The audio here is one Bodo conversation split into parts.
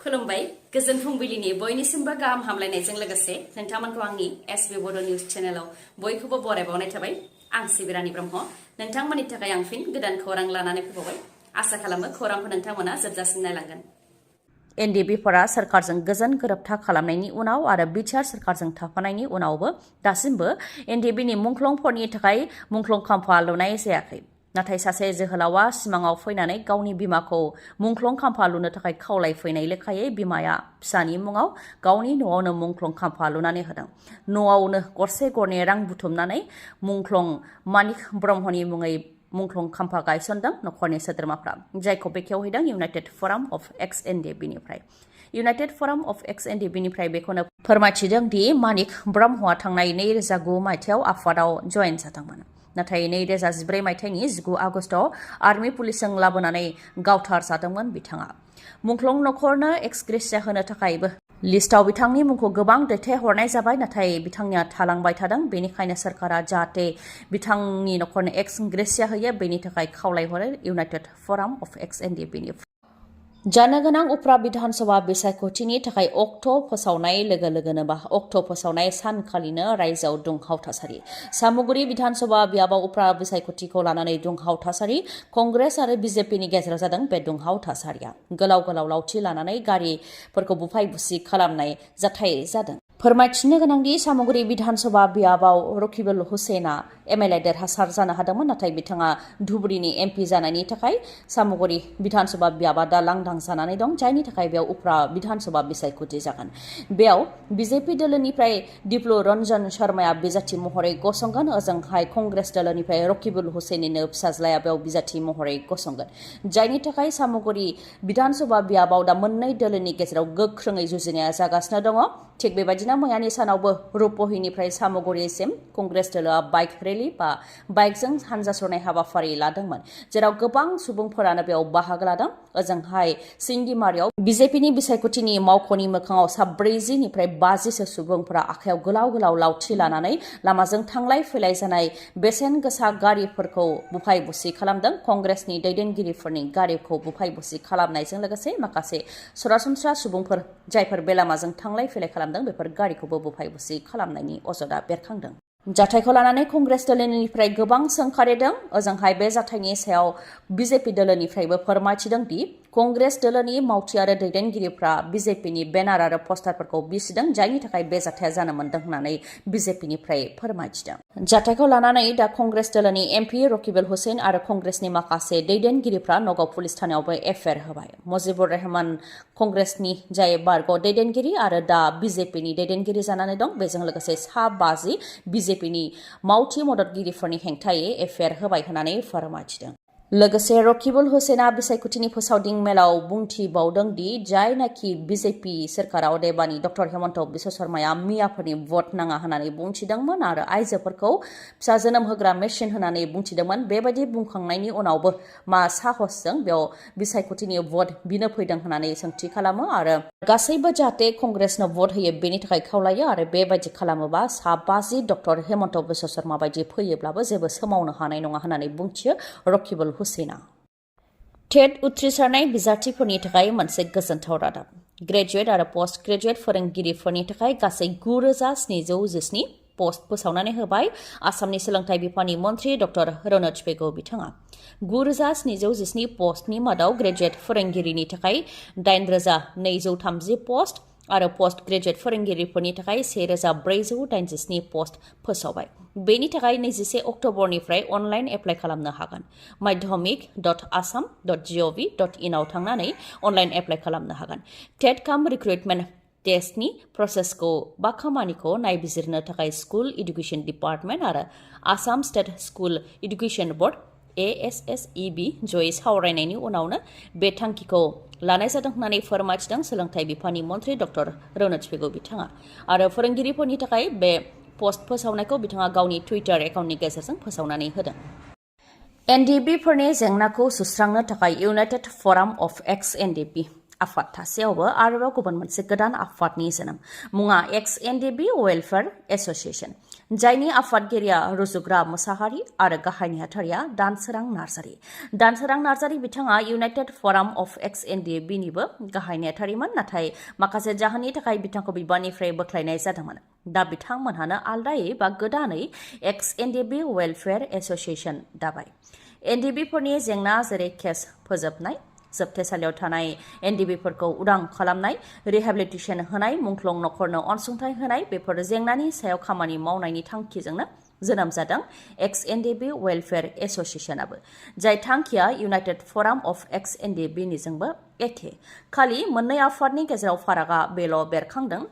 खुलुमबाय गोजोन फुंबिलिनि बयनिसिमबो गाहाम हामलायनायजों लोगोसे नोंथांमोनखौ आंनि एसबी बड' निउज चेनेलाव बयखौबो बरायबावनाय थाबाय आं सिबि रानी ब्रह्म नोंथांमोननि थाखाय आं फिन गोदान खौरां लानानै फैबावबाय आसा खालामो खौरांखौ नोंथांमोना जोबजासिम नायलांगोन एनडिबिफोरा सरकारजों गोजोन गोरोबथा खालामनायनि उनाव आरो बिटिआर सरकारजों थाफानायनि उनावबो दासिमबो एनडिबिनि मुंख्लंफोरनि थाखाय मुंख्लं खाम्फा लुनाय जायाखै नाथाय सासे जोहोलावा सिमाङाव फैनानै गावनि बिमाखौ मुंख्लं खाम्फा लुनो थाखाय खावलायफैनाय लेखायै बिमाया फिसानि मुङाव गावनि न'आवनो मुंख्लं खाम्फा लुनानै होदों न'आवनो गरसे गरनै रां बुथुमनानै मुंख्लं मानिक ब्रह्मनि मुङै मुंख्लं खाम्फा गायसनदों नखरनि सोद्रोमाफ्रा जायखौ बेखेवहैदों इउनाइटेड फराम अफ एक्स एनडिबिनिफ्राय इउनाइटेड फराम अफ एक्स एनडिबिनिफ्राय बेखौनो फोरमायथिदों दि मानिक ब्रह्मआ थांनाय 2009 मायथाइयाव आफादाव जयेन जादोंमोन नाथाय 2014 मायथाइनि 19 आगस्टआव आर्मी पुलिसजों लाबोनानै गावथार जादोंमोन बिथाङा मुंख्लं नखरनो एक्सग्रेसिया होनो थाखायबो लिस्टआव बिथांनि मुंखौ गोबां दैथायहरनाय जाबाय नाथाय बिथांनिया थालांबाय थादों बेनिखायनो सरकारा जाहाथे बिथांनि नखरनो एक्सग्रेसिया होयो बेनि थाखाय खावलायहरो इउनाइटेड फराम अफ एक्स एनडिबिनि जानो गोनां उफ्रा बिधानसभा बिसायख'थिनि थाखाय अक्ट' फोसावनाय लोगो लोगोनो अक्ट' फोसावनाय सानखालिनो रायजोआव दुंहाव थासारि सामुगुरि बिधानसभा बियाबाव उफ्रा बिसायख'थिखौ लानानै दुंहाव थासारि कंग्रेस आरो बिजेपिनि गेजेराव जादों बे दुंहाव थासारिया गोलाव गोलाव लावथि लानानै गारिफोरखौ बुफाय बुसि खालामनाय जाथाय जादों फोरमायथिनो गोनांदि सामुगुरि बिधानसभा बियाबाव रकिबुल हुसेना एमएलए देरहासार जानो हादोंमोन नाथाय बिथाङा धुबुरीनि एमपि जानायनि थाखाय सामुगुरि बिधानसभा बियाबा दा लांदां जानानै दं जायनि थाखाय बेयाव उफ्रा बिधानसभा बिसायख'थि जागोन बेयाव बिजेपि दोलोनिफ्राय दिप्लु रन्जन शर्माया बिजाथि महरै गसंगोन ओजोंहाय कंग्रेस दोलोनिफ्राय रकिबुल हुसेननिनो फिसाज्लाया बेयाव बिजाथि महरै गसंगोन जायनि थाखाय सामुगुरि बिधानसभा बियाबाव दा मोननै दोलोनि गेजेराव गोख्रोङै जुजिनाया जागासिनो दङ थिग बेबायदिनो मैयानि सानावबो रुपहिनिफ्राय सामुगुरिसिम कंग्रेस दोलोआ बाइक रेली बा बाइकजों हानजा सरनाय हाबाफारि लादोंमोन जेराव गोबां सुबुंफोरानो बेयाव बाहागो लादों ओजोंहाय सिंगिमारियाव बिजेपिनि बिसायख'थिनि मावख'नि मोखाङाव 40निफ्राय 50सो सुबुंफोरा आखायाव गोलाव गोलाव लावथि लानानै लामाजों थांलाय फैलाय जानाय बेसेन गोसा गारिफोरखौ बुफाय बुसि खालामदों कंग्रेसनि दैदेनगिरिफोरनि गारिखौ बुफाय बुसि खालामनायजों लोगोसे माखासे सरासनस्रा सुबुंफोर जायफोर बे लामाजों थांलाय फैलाय खालामदों बेफोर गारिखौबो बुफाय बुसि खालामनायनि अजदआ बेरखांदों जाथायखौ लानानै कंग्रेस दोलोनिफ्राय गोबां सोंखारिदों ओजोंहाय बे जाथायनि सायाव बिजेपि दोलोनिफ्रायबो फोरमायथिदों दि कंग्रेस दोलोनि मावथि आरो दैदेनगिरिफ्रा बिजेपिनि बेनार आरो पस्टारफोरखौ बिसिदों जायनि थाखाय बे जाथाया जानो मोन्दों होननानै बिजेपिनिफ्राय फोरमायथिदों जाथायखौ लानानै दा कंग्रेस दोलोनि एमपि रकिबुल हुसेन आरो कंग्रेसनि माखासे दैदेनगिरिफ्रा नगाव पुलिस थानायावबो एफआइआर होबाय मुजिबुर रहमान कंग्रेसनि जाय बारग' दैदेनगिरि आरो दा बिजेपिनि दैदेनगिरि जानानै दं बेजों लोगोसे 50 बिजेपिनि मावथि मददगिरिफोरनि हेंथायै एफआइआर होबाय होननानै फोरमायथिदों लोगोसे रकिबुल हुसेना बिसायख'थिनि फोसावदिं मेलाव बुंथिबावदों दि जायनाखि बिजेपि सोरखाराव अदेबानि डक्टर हेमन्त बिश्व शर्माया मियाफोरनि भट नाङा होननानै बुंथिदोंमोन आरो आइजोफोरखौ फिसा जोनोम होग्रा मेसिन होननानै बुंथिदोंमोन बेबायदि बुंखांनायनि उनावबो मा साहसजों बेयाव बिसायख'थिनि भट बिनो फैदों होननानै सोंथि खालामो आरो गासैबो जाहाथे कंग्रेसनो भट होयो बेनि थाखाय खावलायो आरो बेबायदि खालामोबा 50 डक्टर हेमन्त बिश्व शर्मा बायदि फैयोब्लाबो जेबो सोमावनो हानाय नङा होननानै बुंथियो रकिबुल हुसेना टेट उथ्रिसारनाय बिजाथिफोरनि थाखाय मोनसे गोजोनथाव रादाब ग्रेजुवेट आरो पोस्ट ग्रेजुवेट फोरोंगिरिफोरनि थाखाय गासै 9717 पस्ट फोसावनानै होबाय आसामनि सोलोंथाइ बिफाननि मन्थ्रि डक्टर रनज पेगु बिथाङा 9717 पस्टनि मादाव ग्रेजुवेट फोरोंगिरिनि थाखाय 8230 पस्ट आरो पोस्ट ग्रेजुवेट फोरोंगिरिफोरनि थाखाय 1487 पस्ट फोसावबाय बेनि थाखाय 21 अक्ट'बरनिफ्राय अनलाइन एप्लाइ खालामनो हागोन madhyamik.assam.gov.in आव थांनानै अनलाइन एप्लाइ खालामनो हागोन टेट काम रिक्रुटमेन्ट टेस्टनि प्रसेसखौ बा खामानिखौ नायबिजिरनो थाखाय स्कुल इडुकेसन डिपार्टमेन्ट आरो Assam state school education board ASSEB जयै सावरायनायनि उनावनो बे थांखिखौ लानाय जादों होननानै फोरमायथिदों सोलोंथाइ बिफाननि मन्थ्रि डक्टर रनज पेगु बिथाङा आरो फोरोंगिरिफोरनि थाखाय बे पस्ट फोसावनायखौ बिथाङा गावनि टुइटार एकाउन्टनि गेजेरजों फोसावनानै होदों एनडिबिफोरनि जेंनाखौ सुस्रांनो थाखाय इउनाइटेड फराम अफ एक्स एनडिबि आफाद थासेयावबो आरोबाव गुबुन मोनसे गोदान आफादनि जोनोम मुङा XNDB वेलफेयार एसोसिएशन जायनि आफादगिरिया रुजुग्रा मोसाहारि आरो गाहाय नेहाथारिया दानसोरां नार्जारी बिथाङा इउनाइटेड फराम अफ XNDB निबो गाहाय नेहाथारिमोन नाथाय माखासे जाहोननि थाखाय बिथांखौ बिबाननिफ्राय बोख्लायनाय जादोंमोन दा बिथांमोनहानो आलदायै बा गोदानै XNDB वेलफेयार एसोसिएशन दाबाय एनडिबिफोरनि जेंना जेरै केस फोजोबनाय जोबथेसालियाव थानाय एनडिबिफोरखौ उदां खालामनाय रिहेबिलिटेसन होनाय मुंख्लं नखरनो अनसुंथाइ होनाय बेफोर जेंनानि सायाव खामानि मावनायनि थांखिजोंनो जोनोम जादों XNDB वेलफेयार एसोसिएशनाबो जाय थांखिया इउनाइटेड फराम अफ XNDB निजोंबो एखे खालि मोननै आफादनि गेजेराव फारागा बेल' बेरखांदों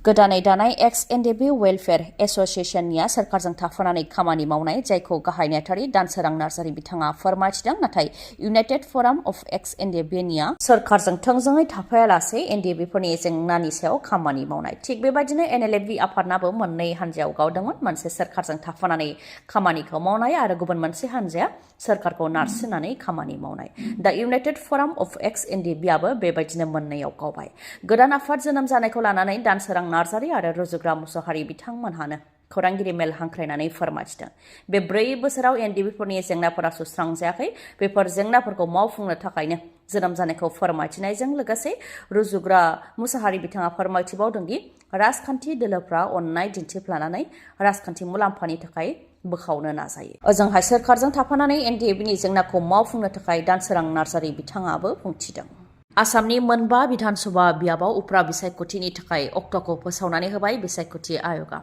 गोदानै दानाय XNDB वेलफेयार एसोसिएशननिया सोरखारजों थाफानानै खामानि मावनाय जायखौ गाहाय नेहाथारि दानसोरां नार्जारी बिथाङा फोरमायथिदों नाथाय इउनाइटेड फराम अफ XNDB निया सोरखारजों थोंजोङै थाफायालासे एनडिबिफोरनि जेंनानि सायाव खामानि मावनाय थिग बेबायदिनो NLFB आफादनाबो मोननै हानजायाव गावदोंमोन मोनसे सोरखारजों थाफानानै खामानिखौ मावनाय आरो गुबुन मोनसे हानजाया सोरखारखौ नारसिननानै खामानि मावनाय दा इउनाइटेड फराम अफ XNDB आबो बेबायदिनो मोननैयाव गावबाय गोदान आफाद जोनोम जानायखौ लानानै दानसोरां नार्जारी आरो रुजुग्रा मुसाहारि बिथांमोनहानो खौरांगिरि मेल हांख्रायनानै फोरमायथिदों बे 4 बोसोराव एनडिबिफोरनि जेंनाफोरा सुस्रांजायाखै बेफोर जेंनाफोरखौ मावफुंनो थाखायनो जोनोम जानायखौ फोरमायथिनायजों लोगोसे रुजुग्रा मुसाहारि बिथाङा फोरमायथिबावदोंदि राजखान्थि दोलोफ्रा अननाय दिन्थिफ्लानानै राजखान्थि मुलाम्फानि थाखाय बोखावनो नाजायो ओजोंहाय सोरखारजों थाफानानै एनडिबिनि जेंनाखौ मावफुंनो थाखाय दानसोरां नार्जारी बिथाङाबो बुंथिदों आसामनि मोनबा बिधानसभा बियाबाव उफ्रा बिसायख'थिनि थाखाय अक्ट'खौ फोसावनानै होबाय बिसायख'थि आय'गा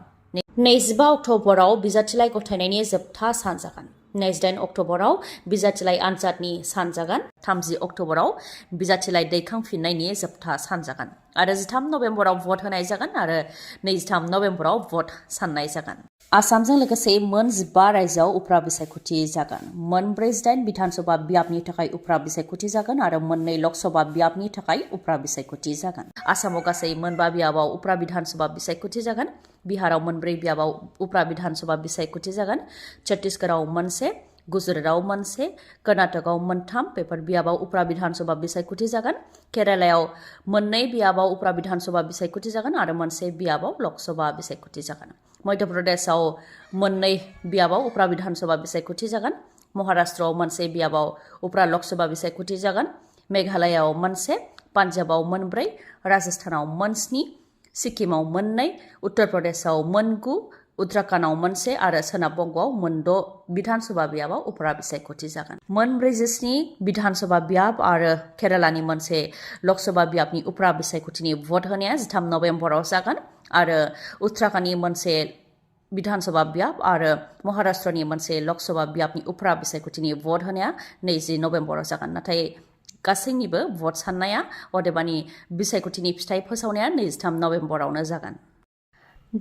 25 अक्ट'बराव बिजाथिलाइ गथायनायनि जोबथा सान जागोन 28 अक्ट'बराव बिजाथिलाइ आनजादनि सान जागोन 30 अक्ट'बराव बिजाथिलाइ दैखांफिननायनि जोबथा सान जागोन आरो 13 नभेम्बराव भट होनाय जागोन आरो 23 नभेम्बराव भट साननाय जागोन आसामजों लोगोसे मोन 15 रायजोआव उफ्रा बिसायख'थि जागोन मोन 48 बिधानसभा बियाबनि थाखाय उफ्रा बिसायख'थि जागोन आरो मोननै लकसभा बियाबनि थाखाय उफ्रा बिसायख'थि जागोन आसामाव गासै मोनबा बियाबाव उफ्रा बिधानसभा बिसायख'थि जागोन बिहाराव मोनब्रै बियाबाव उफ्रा बिधानसभा बिसायख'थि जागोन छत्तीसगढ़आव मोनसे गुजरातआव मोनसे कर्नाटकआव मोनथाम बेफोर बियाबाव उफ्रा बिधानसभा बिसायख'थि जागोन केरालायाव मोननै बियाबाव उफ्रा बिधानसभा बिसायख'थि जागोन आरो मोनसे बियाबाव लकसभा बिसायख'थि जागोन मध्य प्रदेशआव मोननै बियाबाव उफ्रा बिधानसभा बिसायख'थि जागोन महाराष्ट्रआव मोनसे बियाबाव उफ्रा लकसभा बिसायख'थि जागोन मेघालयआव मोनसे पान्जाबाव मोनब्रै राजस्थानाव मोनस्नि सिक्किमाव मोननै उत्तर प्रदेशआव मोनगु उत्तराखंडआव मोनसे आरो सोनाब बंगआव मोनद' बिधानसभा बियाबाव उफ्रा बिसायख'थि जागोन मोन 47 बिधानसभा बियाब आरो केरालानि मोनसे लकसभा बियाबनि उफ्रा बिसायख'थिनि भट होनाया 13 नभेम्बराव जागोन आरो उत्तराखंडनि मोनसे बिधानसभा बियाब आरो महाराष्ट्रनि मोनसे लकसभा बियाबनि उफ्रा बिसायख'थिनि भट होनाया 20 नभेम्बराव जागोन नाथाय गासैनिबो भट साननाया अदेबानि बिसायख'थिनि फिथाइ फोसावनाया 23 नभेम्बरावनो जागोन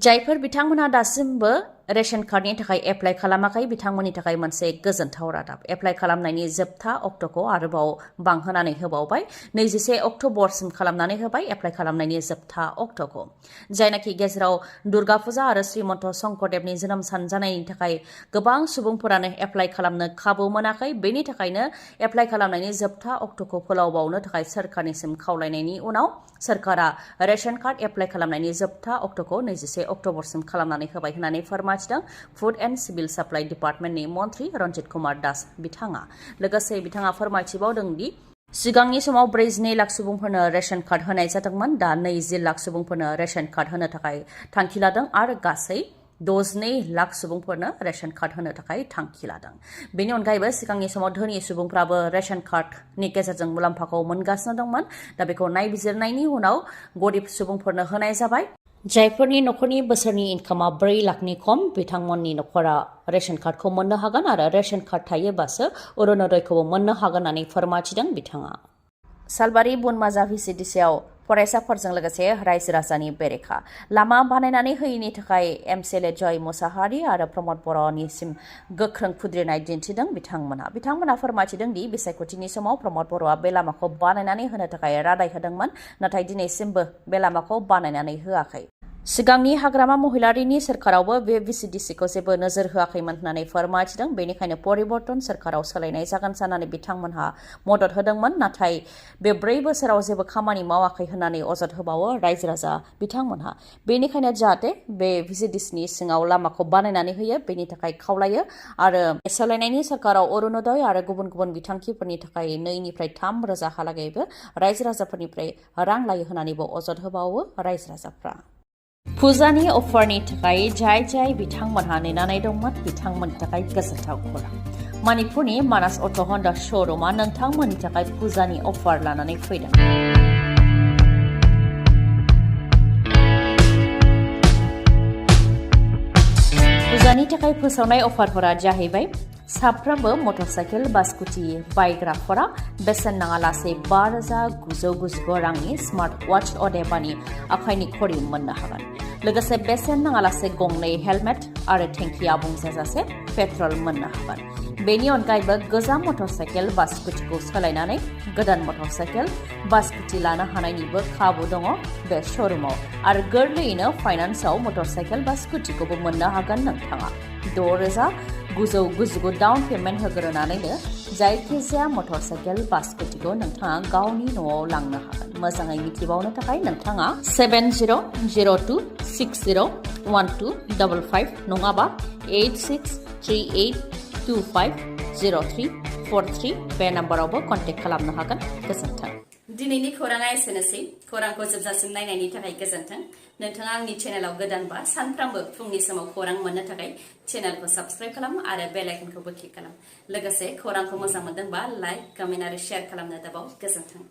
जायफोर बिथांमोनहा दासिमबो रेशन कार्डनि थाखाय एप्लाइ खालामाखै बिथांमोननि थाखाय मोनसे गोजोनथाव रादाब एप्लाइ खालामनायनि जोबथा अक्ट'खौ आरोबाव बांहोनानै होबावबाय 21 अक्ट'बरसिम खालामनानै होबाय एप्लाइ खालामनायनि जोबथा अक्ट'खौ जायनाखि गेजेराव दुर्गा फुजा आरो श्रीमन्त शंकरदेवनि जोनोम सान जानायनि थाखाय गोबां सुबुंफोरानो एप्लाइ खालामनो खाबु मोनाखै बेनि थाखायनो एप्लाइ खालामनायनि जोबथा अक्ट'खौ फोलावबावनो थाखाय सोरखारनिसिम खावलायनायनि उनाव सोरखारा रेशन कार्ड एप्लाइ खालामनायनि जोबथा अक्ट'खौ 21 अक्ट'बरसिम खालामनानै होबाय होननानै फोरमायथिदों फुड एन्ड सिभिल साप्लाइ डिपार्टमेन्टनि मन्थ्रि रन्जित कुमार दास बिथाङा लोगोसे बिथाङा फोरमायथिबावदों दि सिगांनि समाव 42 लाख सुबुंफोरनो रेशन कार्ड होनाय जादोंमोन दा 20 लाख सुबुंफोरनो रेशन कार्ड होनो थाखाय थांखि लादों आरो गासै 62 लाख सुबुंफोरनो रेशन कार्ड होनो थाखाय थांखि लादों बेनि अनगायैबो सिगांनि समाव धोनि सुबुंफ्राबो रेशन कार्डनि गेजेरजों मुलाम्फाखौ मोनगासिनो दंमोन दा बेखौ नायबिजिरनायनि उनाव गरिब सुबुंफोरनो होनाय जाबाय जायफोरनि नखरनि बोसोरनि इनकामा 4 लाखनि खम बिथांमोननि नखरा रेशन कार्डखौ मोननो हागोन आरो रेशन कार्ड थायोबासो अरुणोदयखौबो मोननो हागोन होननानै फोरमायथिदों बिथाङा सालबारि बुनमाजा भिसिडिसिआव फरायसाफोरजों लोगोसे रायजो राजानि बेरेखा लामा बानायनानै होयैनि थाखाय एमसिएलए जय मुसाहारि आरो प्रमद बर'निसिम गोख्रों खुद्रिनाय दिन्थिदों बिथांमोना फोरमायथिदों दि बिसायख'थिनि समाव प्रमद बर'आ बे लामाखौ बानायनानै होनो थाखाय रादाय होदोंमोन नाथाय दिनैसिमबो बे लामाखौ बानायनानै होआखै सिगांनि हाग्रामा महिलारिनि सोरखारावबो बे VCDCखौ जेबो नोजोर होआखैमोन होननानै फोरमायथिदों। बेनिखायनो परिबर्तन सोरखाराव सोलायनाय जागोन साननानै बिथांमोनहा मदद होदोंमोन। नाथाय बे 4 बोसोराव जेबो खामानि मावाखै होननानै अजद होबावो रायजो राजा बिथांमोनहा। बेनिखायनो जाहाथे बे VCDCनि सिङाव लामाखौ बानायनानै होयो बेनि थाखाय खावलायो आरो सोलायनायनि सोरखाराव अरुणोदय आरो गुबुन गुबुन बिथांखिफोरनि थाखाय 2 निफ्राय 3 रोजा हालागैबो रायजो राजाफोरनिफ्राय रां लायो होननानैबो अजद होबावो रायजो राजाफ्रा। फुजानि अफारनि थाखाय जाय बिथांमोनहा नेनानै दंमोन बिथांमोननि थाखाय गोजोनथाव खौरां। मणिपुरनि मानास अट' हन्डा श'रुमा नोंथांमोननि थाखाय फुजानि अफार लानानै फैदों। फुजानि थाखाय फोसावनाय अफारफोरा जाहैबाय साफ्रोमबो मटरसाइकेल बा स्कुटि बायग्राफोरा बेसेन नाङालासे 5,999 रांनि स्मार्ट वाच अदेबानि आखाइनि घड़ी मोननो हागोन। लोगोसे बेसेन नाङालासे 2 हेलमेट आरो टेंकि आबुं जाजासे पेट्रल मोननो हागोन। बेनि अनगायैबो गोजाम मटरसाइकेल बा स्कुटिखौ सोलायनानै गोदान मटरसाइकेल बा स्कुटि लानो हानायनिबो खाबु दङ बे श'रुमाव आरो गोरलैयैनो फाइनान्सआव मटरसाइकेल बा स्कुटिखौबो मोननो हागोन नोंथाङा। 6,999 डाउन पेमेन्ट होग्रोनानैनो जायखिजाया मटरसाइकेल बा स्कुटिखौ नोंथाङा गावनि न'आव लांनो हागोन। मोजाङै मिथिबावनो थाखाय नोंथाङा 7002601255 नङाबा 8638250343 बे नाम्बारावबो कन्टेक्ट खालामनो हागोन। गोजोन्थों। दिनैनि खौराङा एसेनोसै। खौरांखौ जोबजासिम नायनायनि थाखाय गोजोन्थों। नोंथाङा आंनि चेनेलाव गोदानबा सानफ्रामबो फुंनि समाव खौरां मोननो थाखाय चेनेलखौ साबस्क्राइब खालाम आरो बेल आइकनखौबो क्लिक खालाम। लोगोसे खौरांखौ मोजां मोनदोंबा लाइक, कमेन्ट आरो शेयार खालामनो दाबाव। गोजोन्थों।